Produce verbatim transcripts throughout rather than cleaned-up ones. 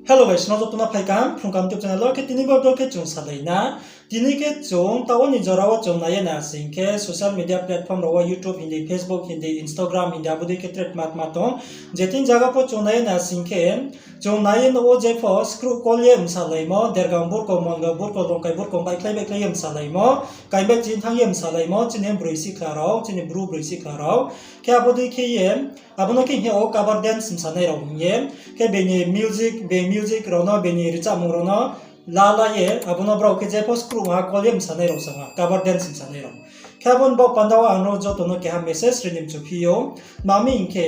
Hello guys, no joto no phai kaham Phrung Kaham YouTube channel wo. Khe tini bo video khe chung salai na. Tini khe chung taoh wo ni jora wo chung nai ye na sing khe social media platform rao wo YouTube hing di, Facebook hing di, Instagram hing di, abo dei khe thread matma tong. Je thing zaga pho chung nai ye na sing khe, chung nai ye nuh wo jepho screw call ye msalaimo, dergang burkong, mongga burkong, longkai burkong baihkhlai baihkhlai ye msalaimo, kaimbai chini thanng ye msalaimo, chini broi sikhla rao, chini bru broi sikhla rao. Khe abo dei khe ye, abo no khe hing yag wo cover dance msanai rao hing ye. Khe bini music, bini music rao no, bini richamung rao no la la ye, abo no brao khe jepho screw ha call ye msanai rao sa ha, cover dance msanai rao. Khe abo ni baoh panda wo ang no joto no keha message ri ni mchu phi ou. Tma mi hing khe,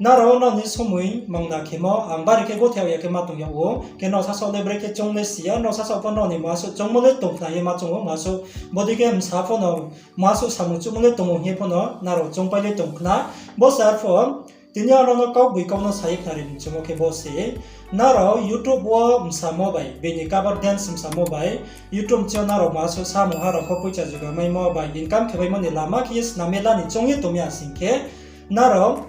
nrao nrao ni somoi mangna khemo, ang bari khe gothe ya khe ma tong yag ou. Khe nrao sasaoh le brekhe choung le si ya, nrao sasaoh pho nrao ni masuh choungmo le tong khna ye ma choung ou, masuh bodei khe msa pho no, masuh samung chuhmo le tong ou hing ye pho no nrao choungpai le tong khna. Bo se arpho, tini ang nrao no kaugboi kau no sa ye khnari ni mchumo khe bo se, nrao YouTube wo msamo bai, bini cover dance msamo bai, YouTube channel nrao masuh samung ha rao pho poicha juga maimo bai, income khe maimo ni lama khe ye snam ye la ni choung ye tong mi ya sing khe, nrao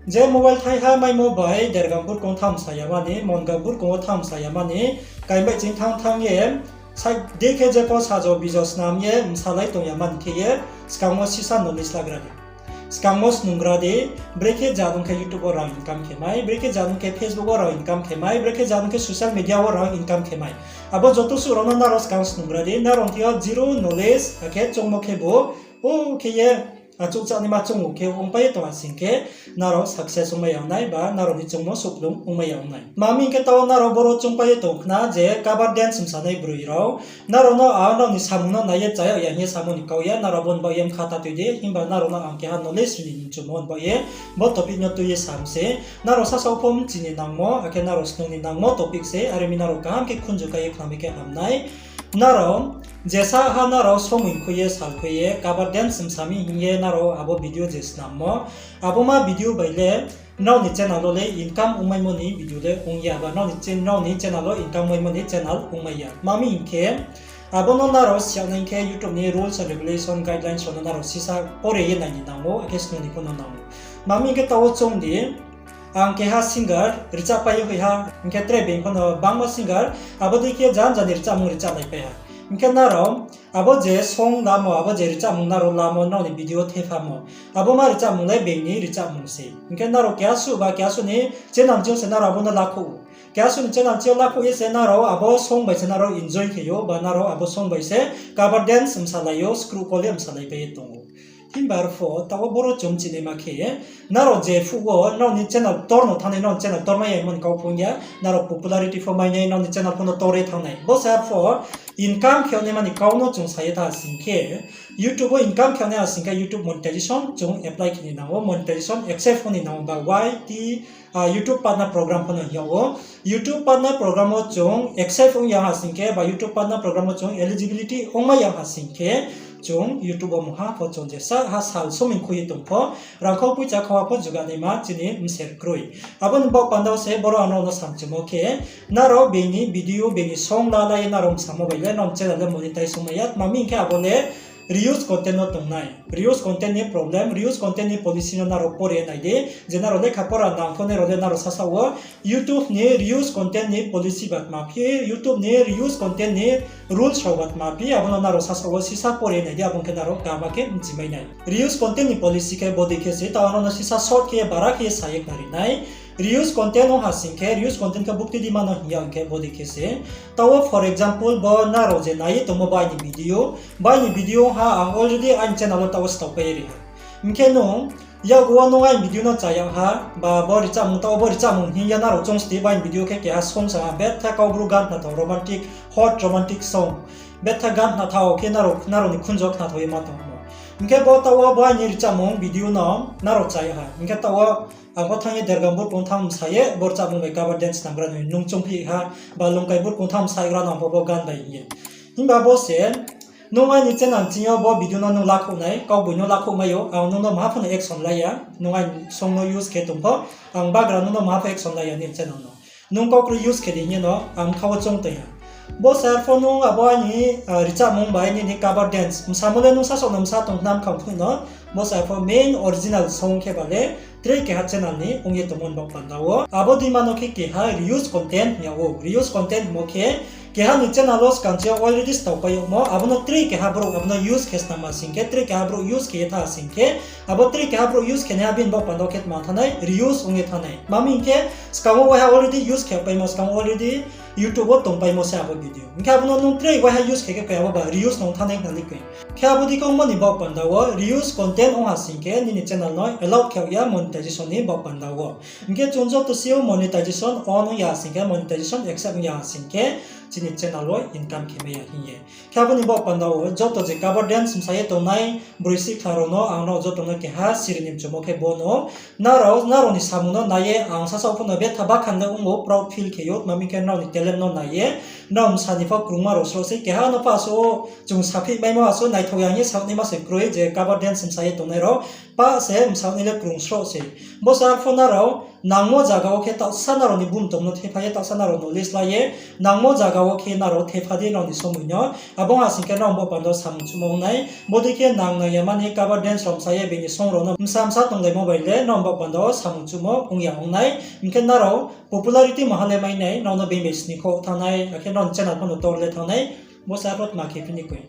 je mobile thaiha maimo bai dergang burkong thanng msa ya mani, mongga burkong wo thanng msa ya mani, kaimbai chini thanng thanng ye, sa dei khe jepho sajo bijo snam ye msalai tong ya mani khe ye, skang wo sisa knowledge lagra di. Skang wo snungra di, brekhe jadong khe YouTube wo rang income khe mai, brekhe jadong khe Facebook wo rang income khe mai, brekhe jadong khe social media wo rang income khe mai. Abo joto suh rao no nrao skang snungra di, nrao thing yo zero knowledge akhe choungmo khe bo, o khe ye, achouh chá naima choung ou khe ongpai ye tong ha sing khe, nrao success ongmai ya ong nai ba nrao ni choungmo souhlung ongmai ya ong nai. Tma mi hing khe taoh nrao boro choungpai ye tong khna je cover dance msanai broi rao, nrao no ang nrao ni samung no nai ye chá yag ya hing ye samo ni kau ya, nrao bo ni baoh ye mkha ta tui di, himba nrao no ang keha knowledge ri ni mchumo ni baoh ye, bo topic no tui ye sam se, nrao sasaoh pho mchi ni nangmo, akhe nrao snung ni nangmo topic se, are mi nrao kaham khe khunju kai ye khnamai khe ham nai. Nrao, jesa ha nrao somoi khui ye, sal khui ye, cover dance msa mi hing ye nrao abo video je snammo, abo ma video bai le, nrao ni channel wo le income ongmaimo ni video le ong ya, ba nrao ni chen-, nrao ni channel wo income ongmaimo ni channel ongmai ya. Tma mi hing khe, abo no nrao si yag nai hing khe YouTube ni rules and regulations, guidelines rao no nrao sisa pore ye nai ni nang ou, akhe snung ni pho no nang ou. Tma mi hing khe taoh wo choung di, ang keha singer, richahpai ye hoih ha, hing khe tre being pho no bangma singer, abo dei khe janja ni richahmung richahlaipai ha. Hing khe nrao, abo je song lamo, abo je richahmung nrao lamo, nrao ni video thephamo, abo ma richahmung le being ni richahmung se. Hing khe nrao keha suh ba keha suh ni channel ching yo se nrao abo no lakhouh ou. Keha suh ni channel ching yo lakhouh ye se nrao abo song bai se nrao enjoy khe ou, ba nrao abo song bai se cover dance msalai ou, screw call ye msalaipai ye tong ou. Himba arpho taoh wo boro chung chinaima khe, nrao je phuh wo nrao ni channel tor no thanng nai, nrao ni channel tormai ya hingmo ni kau phung ya, nrao popularity pho mai nai, nrao ni channel pho no tor ye thanng nai. Bo se arpho income khe yag naima ni kau no chung sa ye tha sing khe, YouTube wo income khe yag nai ha sing khe YouTube monetization chung apply khe ni nang ou, monetization accept ong ni nang ou, ba Y T, YouTube Partner Program pho no hing yag ou. YouTube Partner Program wo chung accept ong ya ha sing khe, ba YouTube Partner Program wo chung eligibility ongmai ya ha sing khe, chung YouTube wo mungha pho chung jesa ha sal somoi khui ye tong pho, rangkhau poicha khawa pho juga naima chini mser kroi. Abo ni baoh panda wo se boro ang nrao no samchumo khe, nrao being ni video, being ni song la la ye nrao msamo bai le nrao ni channel le monetize ongmai ya, tma mi hing khe abo le reuse content no tongnai. Reuse content ni problem, reuse content ni policy no nrao pore nai di. Je nrao lekha pora nang pho nai rao le nrao sasaoh wo YouTube ni reuse content ni policy ba tma phi, YouTube ni reuse content ni rules rao ba tma phi, abo no nrao sasaoh wo sisa pore nai di, abo ong khe nrao kaham khe mchimai nai. Reuse content ni policy khe bodei khe se, taoh ang nrao no sisa short khe bara khe sa ye khnari nai. Reuse content ong ha sing khe, reuse content khe bukti di ma no hing ya hing khe bodei khe se. Taoh wo for example bo nrao je nai ye tongmo bo aini video, bo aini video ha ang already aini channel wo taoh wo staopai ye ri ha. Hing khe nung, yakgu wo nung aini video no chá yag ha, ba bo richahmung taoh wo bo richahmung hing ya nrao choung sti, bo aini video khe keha song sa ha, betha kau bru gan khnathao romantic, hot romantic song. Betha gan khnathao khe nrao, nrao ni khunju khnathao ye ma tongmo. Hing khe bo taoh wo bo aini richahmung video no nrao chá yag ha. Hing khe taoh wo ang pho thanng ye dergang burkong thanng msa ye bo richahmung bai cover dance namgra ni nung choungphi ha, ba longkai burkong thanng msa gra no ang pho bo gan bai hing ye. Himba bo se, nung aini channel ching yo bo video no nung lakhouh nai, kaugboi no lakhouh mai ou, ang nung no maha pho no action lai ya, nung aini song no use khe tong pho, ang bagra nung no maha pho action lai ya nini channel no. Nung kau kroi use khe di hing ye no ang bkha wo choung tong ha. Bo se arpho nung abo aini richahmung bai nini cover dance msamo le nung sasaoh no msa tong khna bkha phuh no, bo se arpho main original song khe ba le tre keha channel ni ong ye tongmo ni baoh panda wo. Abo deima no khe keha reuse content hing yag ou. Reuse content hingmo khe keha ni channel wo skang chi yo already stao pai yagmo, abo no tre keha brouh abo no use khe snam ha sing khe, tre keha brouh use khe ye thanng ha sing khe, abo tre keha brouh use khe naiha bini baoh panda wo khe tma thanngnai, reuse ong ye thanngnai. Tma hing khe, skang wo waiha already use khe paimo, skang wo already YouTube wo tongpaimo se abo video. Hing khe abo no nung tre waiha use khe khe koi abo ba reuse no ong thanngnai hna ni koi. Khe abo dei khe ongmo ni baoh panda wo reuse content ong ha sing khe nini channel no allow khe ya monetization ni baoh panda wo. Hing khe chung joto si ou monetization on ong ya sing khe, monetization accept ong ya sing khe, chini channel wo income khe mai ya hing ye. Khe abo ni baoh panda wo joto je cover dance msa ye tongnai broi sikhla rao no ang nrao joto no keha siri ni mchumo khe bo no, nrao, nrao ni samung no nai ye ang sasaoh pho no betha bakhan le ong ou, proud feel khe ou, tma hing khe nrao ni talent no nai ye, nrao msa ni pho krungma rao sroh sei, keha no pho asuh chung saphi maimo asuh naithao ya hing ye sa naima se kroi je cover dance msa ye tongnai rao, pah se msa nai le krung sroh sei. Bo se arphuh nrao nangmo zaga wo khe taohsa nrao ni bumtom no thepha ye, taohsa nrao knowledge la ye, nangmo zaga wo khe nrao thepha di nrao ni somoi no. Abo ong ha sing khe nrao baoh panda wo samung chumo ong nai. Bodei khe nang nang ya mani cover dance rao msa ye bini song rao no msa msa tonglaimo bai le nrao baoh panda wo samung chumo ong ya ong nai. Hing khe nrao popularity maha le mai nai, nrao no bini bai sni kho thanng nai, akhe nrao ni channel pho no tor le thanng nai. Bo se arphuh tma khe phi ni koi.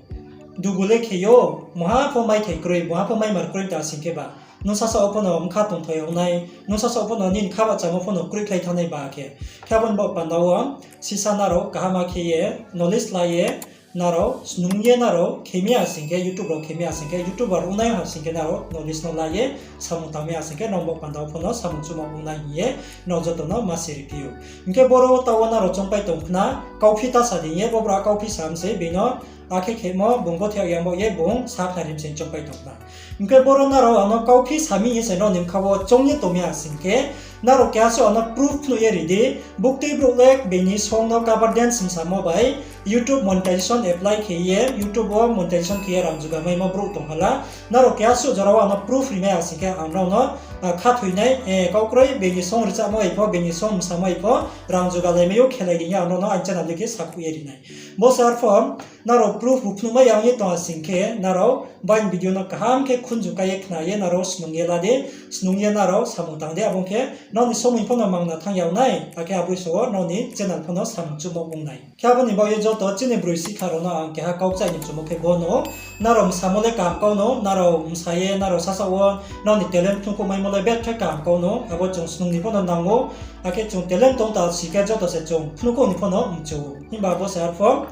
Dugu le khe ou, mungha pho maithai kroi, mungha pho maimar kroi ta sing khe ba. Nung sasaoh pho no bkha tongthai ong nai, nung sasaoh pho no nini kha bahchamo pho no kroikhlai thanngnai ba khe. Khe abo ni baoh panda wo, sisa nrao kaham khe ye, knowledge la ye, nrao snung ye nrao khe mi ya sing khe, YouTube rao khe mi ya sing khe, YouTuber ong nai ha sing khe nrao knowledge no la ye, samung tang mi ya sing khe, nrao baoh panda wo pho no samung chumo ong nai hing ye, nrao joto no ma siri phi ou. Hing khe boro taoh wo nrao choungpai tong khna, kauphi ta sa di hing ye, bo brouh kauphi sa mi se, bini no akhe khemo bung bo thai yag yamo ye bung sakhnari mi se choungpai tong khna. Hing khe boro nrao ang no kauphi sa mi hing se nrao ni bkha wo choung ye tong mi ya sing khe, nrao keha suh ang no proof phnuh ye ri di, buktui brouh le bini song no cover dance msamo bai YouTube monetization apply khe ye, YouTube wo monetization khe ye rang juga maimo brouh tong ha la. Nrao keha suh jora wo ang no proof ri mai ya sing khe ang nrao no, ah, khathoi nai, eh, kau kroi bini song rchamo bai pho, bini song msamo bai pho, rang juga lai mai ou khelai di hing ye ang nrao no aini channel dei khe sakhouh ye ri nai. Bo se arphuh, nrao proof bu phnuh mai ya ong ye tong ha sing khe, nrao bo aini video no kaham khe khunju kai ye khna ye nrao snung ye la di, snung ye nrao samung tang di, abo ong khe nrao ni somoi pho no mangna thanng ya ong nai, akhe abo song wo nrao ni channel pho no samung chumo ong nai. Khe abo ni baoh ye joto chini broi sikhla rao no ang keha kau kchaih ni mchumo khe bo no, nrao msamo le kaham kau no, nrao msa ye nrao sasaoh wo nrao ni talent phnuhkhouh maimo le betha kaham kau no, abo chung snung ni pho no nang ou, akhe chung talent tong ta si khe joto se chung phnuhkhouh ni pho no mchu ou. Himba bo se arphuh,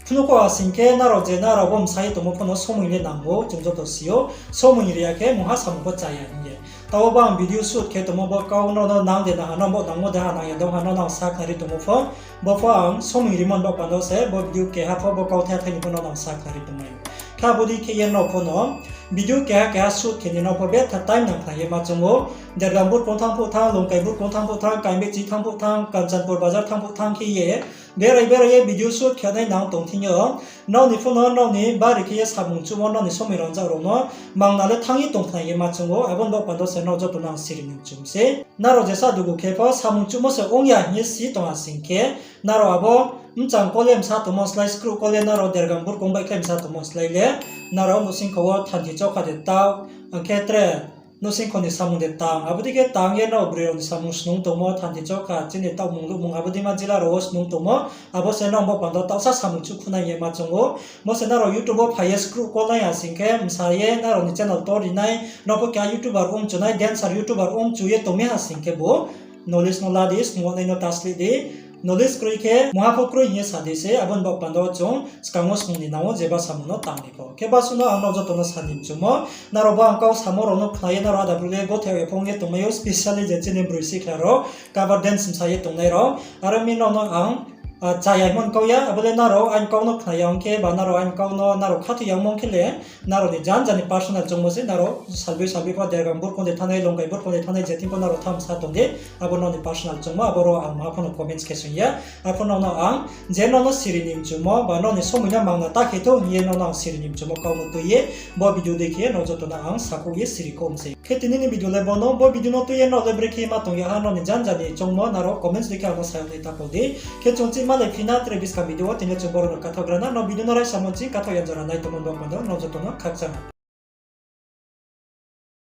phnuhkhouh ha sing khe nrao je nrao bo msa ye tongmo pho no somoi le nang ou, chung joto si ou, somoi ri ya khe mungha samung pho chá ya hing ye. Taoh wo bo ang video shoot khe tongmo bo kau nrao no nang de nang ha, nrao bo nangmo de ha, nang ya de ha, nrao no ang sakhnari tongmo pho, bo pho ang somoi rimo ni baoh panda wo se bo video keha pho bo kauthai thai ni pho nrao no ang sakhnari tongmai ou. Khe abo dei khe ye nrao pho no video keha keha shoot khe ni nrao pho betha time nang khna ye ma choung ou. Dergam burkong thanng phuh thanng, Longkai burkong thanng phuh thanng, Kaingbehchi thanng phuh thanng, Kanchanpur bazar thanng phuh thanng khe ye berai berai ye video shoot khe nai nang tong thing yo. Nrao ni pho no nrao ni bari khe ye samung chumo nrao ni somoi rangzag rao no mangna le thanng ye tong khna ye ma choung ou, abo ni baoh panda wo se nrao joto no ang siri ni mchu mi se. Nrao jesa dugu khe pho samung chumo se ong ya hing ye si tong ha sing khe, nrao abo mchang kau le msa tongmo slái, skruh kau le nrao dergam burkong baihkhlai msa tongmo slái le, nrao nouhsingkho wo thanti chokha de taoh, ang khe tre nouhsingkho ni samung de tang, abo dei khe tang ye nrao broi rao ni samung snung tongmo, thanti chokha, chini taohmung luhmung, abo deima jila rao wo snung tongmo, abo se nrao bo panda wo taohsa samung chukhunai ye ma choung ou. Bo se nrao YouTube wo phai ye skruh kau nai ha sing khe, msa ye nrao ni channel tor ri nai, nrao pho keha YouTuber ong chu nai, dancer YouTuber ong chu ye tong mi ha sing khe bo knowledge no la di, snung wo nai no ta sleh di. Knowledge kroi khe mungha pho kroi hing ye sa di se, abo ni baoh panda wo chung skang wo snung ni nang ou jeba samung no tang ni pho. Khe bo suh no ang nrao joto no sa ni mchumo, nrao bo ang kau samo rao no khna ye nrao ada bru le gothai ya phung ye tongmai ou, specially je chini broi sikhla rao, cover dance msa ye tongnai rao. Aro mi nrao no ang, ah, chá ya hingmo ni kau ya, abo le nrao aini kau no khna ya ong khe, ba nrao aini kau no nrao khathoi ya ongmo ong khe le, nrao ni janja ni personal choungmo se, nrao salboi salboi pho dergam burkong de thanngnai, Longkai burkong de thanngnai, je thing pho nrao thamsa tong di, abo nrao ni personal choungmo, abo rao ang ma pho no comments khe sung ya. Arphuh nrao no ang je nrao no siri ni mchumo, ba nrao ni somoi no mangna ta khe thou hing ye nrao no ang siri ni mchumo kau no tui ye, bo video dei khe nrao joto no ang sakhouh ye siri kho mi se. Khe tini ni video le bo no, bo video no tui ye nrao le brekhe ma tong ya ha, nrao ni janja ni choungmo nrao comments dei khe ang no sa yag nai ta pho di. Khe chung chih malai phi na tre buskang video wo, tini le chung boro no kathaoh gra na, nrao video no raisa mo ching kathaoh ya jora nai tongmo ni baoh panda wo nrao joto no khakchang ha.